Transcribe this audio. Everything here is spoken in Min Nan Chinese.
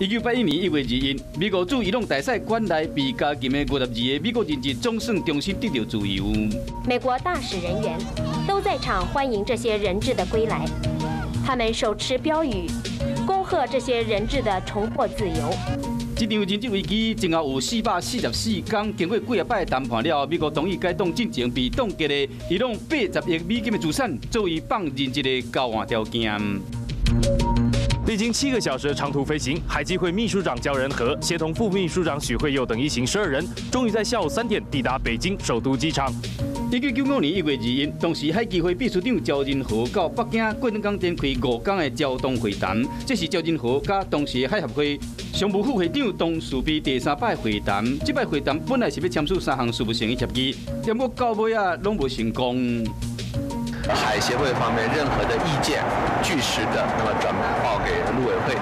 1981年1月21，美國駐伊朗大使館內被監禁的52个美國人質總算重新得著自由。美國大使人員都在場歡迎這些人質的歸來，他們手持標語，恭賀這些人質的重獲自由。這場人質危機前後有444天，經過幾仔擺談判了後，美國同意解凍進前被凍結的伊朗80億美金的資產，作為放人質的交換條件。歷經7個小時的長途飛行，海基會秘書長焦仁和協同副秘書長許惠佑等一行12人，終於在下午3點抵達北京首都機場。1995年1月21，當時海基會秘書長焦仁和到北京過兩工展開5天的焦東會談，這是焦仁和佮當時海協會常務副會長董樹弼第三擺會談。這擺會談本來是欲簽署三項事務性的協議，毋過到尾仔攏無成功。海協會方面任何的意見，據實的，那麼轉報給陸委會。